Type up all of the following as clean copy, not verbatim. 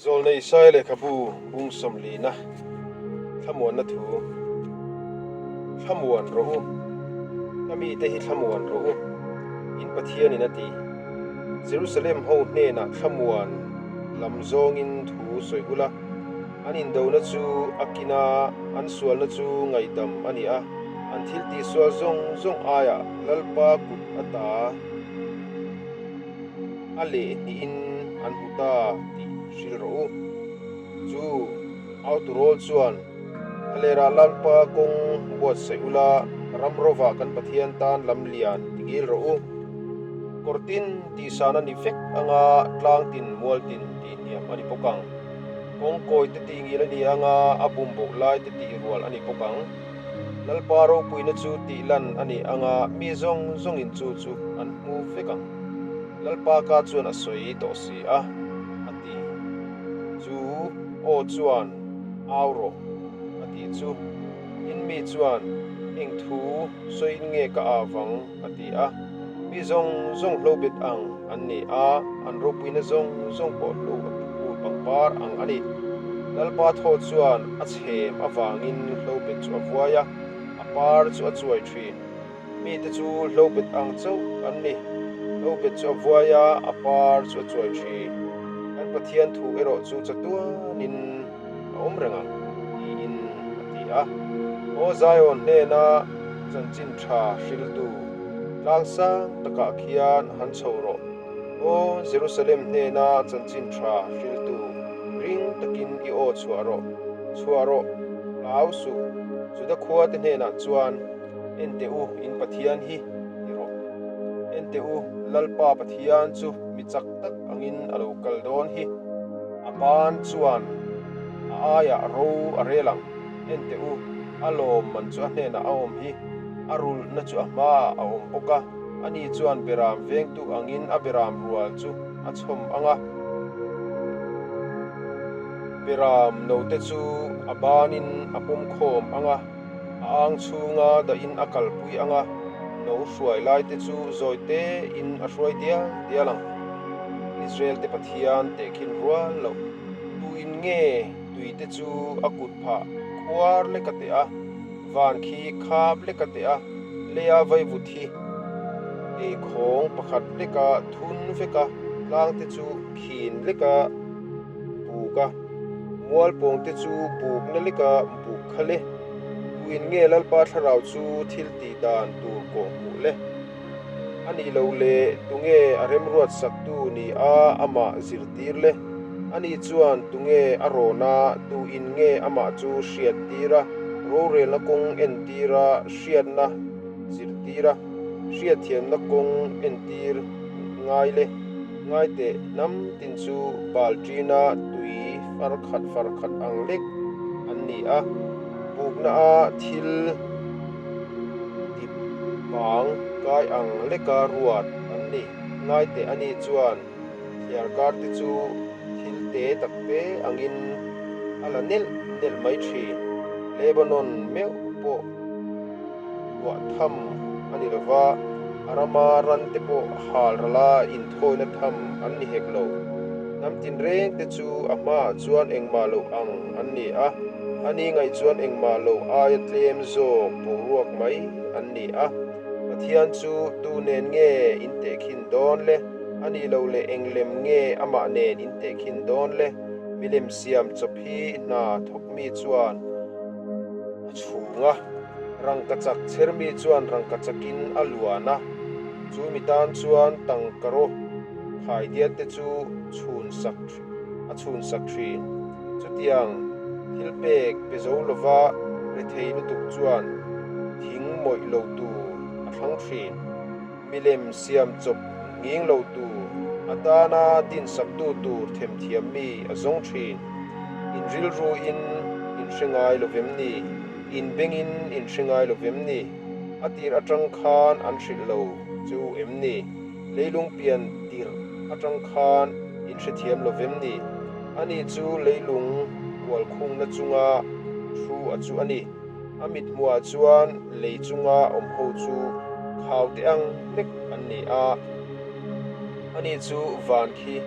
Zawlnei Isaia lehkhabu bung sawmlina thlamuanna thu Thlamuan rawh u, ka mite hi thlamuan rawh u, in Pathianin a ti. Jerusalem ho hnenah thlamuan lam zawngin thu sawi ula, an indona chu a kin a, an sualna chu ngaihdam a ni a, an thil tihsual zawng zawng aiah Lalpa kut ata a leh hnihin an hmu ta tih hrilh rawh u. Chu Auturawl chuan, Thlalerah Lalpa kawng buatsaih ula, ram rovah kan Pathian tan lam lian ti ngil rawh u. Kawr tin tihsan a ni vek anga tlang tin mual tin tih hniam a ni bawk ang. Kawng kawi te tih ngil a ni anga a bum boh lai te tih rual a ni bawk ang. Lalpa ropuina chu tih lan a ni anga mi zawng zawngin chu chu an hmu vek ang. Lalpa ka chuan a sawi tawh si a, a ti. Chu aw chuan au rawh, a tih chu. Tin mi chuan, Eng thu sawiin nge ka au vang? a ti a. Mi zawng zawng hlo bet ang an ni a, an ropuina zawng zawng pawh hlo a phul pangpar ang a ni. Lalpa thaw chuan a chhem avangin hlo bet chu a vuai a, a par chu a chuai thin. Mite chu hlo bet ang chauh an ni. Hlo bet chu a vuai a, a par chu a chuai thin. Kan Pathian thu erawh chu chatuanin a awm reng ang, tiin a ti a. Aw Zion hnena chanchin tha hriltu tlang sang takah khian han chho rawh. Aw Jerusalem hnena chanchin tha hriltu ring takin i aw chhuah rawh, chhuah rawh, hlau suh. Juda khuate hnenah chuan, En teh u, in Pathian hi ti rawh. En teh u, Lalpa Pathian chu mi chak tak angin a lo kal dawn hi. A ban chuan a aiah ro a rel ang. En teh u, a lawm man chu a hnenah a awm hi, a rulhna chu a hmaah a awm bawk a, ani chuan beram vengtu angin a beram rual chu a chhawm ang a. Beram note chu a banin a pawm khawm ang a, a ang chhunga dahin a kalpui ang a, no hruai laite chu zawi tein a hruai dial dial ang. Israel te Pathian tehkhin rual loh tuin nge tuite chu a kut phah khuar lek a teh a, van khi khap lek a teh a, leia vaivut hi eikhawng pakhat leka thun vek a, tlangte chu khin leka buk a, mualpawngte chu bukna leka buk kha le. Tuin nge Lalpa thlarau chu thil tih dan tur kawh hmuh le? A nih loh le, tunge a remruat saktu ni a amah zirtir le? Ani chuan tunge a rawn a, tuin nge amah chu hriattir a, rorelna kawng entir a, hriatna zirtir a, hriatthiamna kawng entir ngai le? Ngai teh, hnam tin chu bal ṭina tui far khat far khat ang lek an ni a, bukna a thil dip bang kai ang leka ruat an ni. Ngai teh ani chuan thliar kar te chu thil te tak te angin a la nelh nelh mai thin. Lebanon meuh pawh luah tham a ni lo va, a rama ran te pawh hal rala inthawina tham an ni hek lo. Hnam tinreng te chu a hmaah chuan engmah loh ang an ni a, ani ngaih chuan engmah loh aia tlem zawk boruak mai an ni a. Pathian chu tu nen nge in tehkhin dawn le? A nih loh leh eng lem nge amah nen in tehkhin dawn le? Milem siam chawp hi hna thawk mi chuan a chhung a, rangkachak chher mi chuan rangkachakin a luan a, chu mi tan chuan tangkaraw khaidial te chu chhun sak a chhun sak thin. Chutiang thil pek pe zo lova rethei lutuk chuan thing mawih lo tur a thlang thin. Milem siam chawp nghing lo tur atana dinsaktu tur themthiam mi a zawng thin. In rilruin in hre ngai lo vem ni? In bengin in hre ngai lo vem ni? A tir atang khan an hrilh lo chu em ni? Leilung pian tirh atang khan in hrethiam lo vem ni? Ani chu leilung kualkhungna chunga thu a chu a ni. A mithmuhah chuan lei chunga awm ho chu khau te ang lek an ni a. Ani chu van khi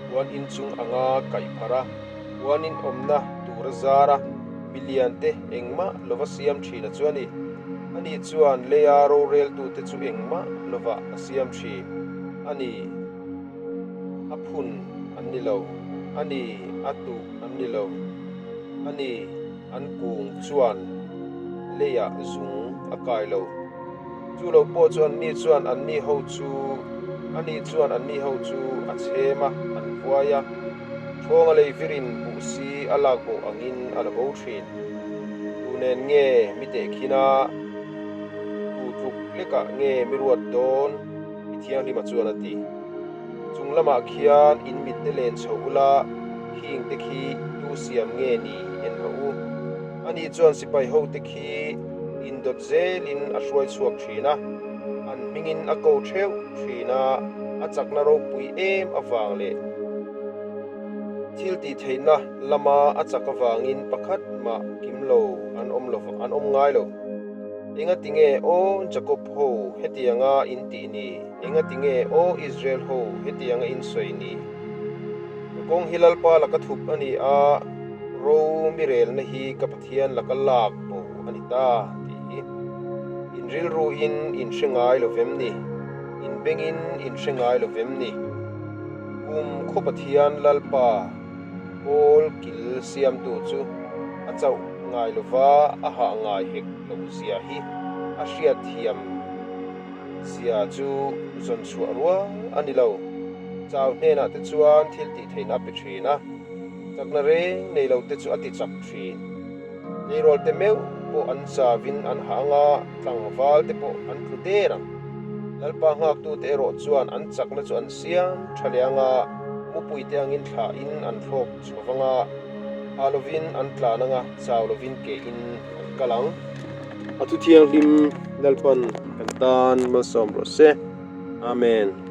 Puan in chung anga kaih pharh a, puan in awmna tur a zar a, milian te engmah lova siam thin a chu a ni. Ani chuan leia roreltute chu engmah lovah a siam thin a ni. A phun an ni lo, a ni, a tuh an ni lo, a ni, an kung chuan leiah zung a kai lo. Chu lo pawh chu anni chuan anni ho chu ani chuan anni ho chu a chhem a, an vuai a, thawnga lei virin buh si a lak bo angin a la bo thin. Tu nen nge mi tehkhin a, tu tluk lekah nge mi ruat dawn? Mi thianghlima chuan a ti. Chung lamah khian in mitte len chho ula, khing te khi tu siam nge ni en rawh u. Ani chuan sipai ho te khi indawt zelin a hruai chhuak thin a, an hmingin a ko theuh thin a, a chakna ropui em avang leh thil tih theihna lama a chak avangin pakhat mah kim lo an awm lo an awm ngai lo. Engati nge aw Jacob ho hetianga in tih ni? Engati nge aw Israel ho hetianga in sawi ni? Ka kawng hi Lalpa laka thup a ni a, ro mi relna hi ka Pathian laka lak bo a ni ta, tih hi. In rilruin in hre ngai lo vem ni? In bengin in hre ngai lo vem ni? Kum khaw Pathian Lalpa kawl kil siamtu chu a chauh ngai lova a hah ngai hek lo zia hi a hriatthiam Zia chu zawn chhuah rual a ni lo. Chau hnenah te chuan thil tih theihna a pe thin a, chakna reng nei lo te chu a ti chak thin. Tleirawl te meuh pawh an chavin an hah anga tlangval te pawh an tlu der ang. Lalpa nghaktute erawh chuan an chakna chu an siam tha leh anga mupui te angin thlahin an thlawk chho vanga, ha lovin an tlan anga chau lovin kehin an kal ang. A thu thianghlim Lalpan kan tan malsawm rawh se. Amen.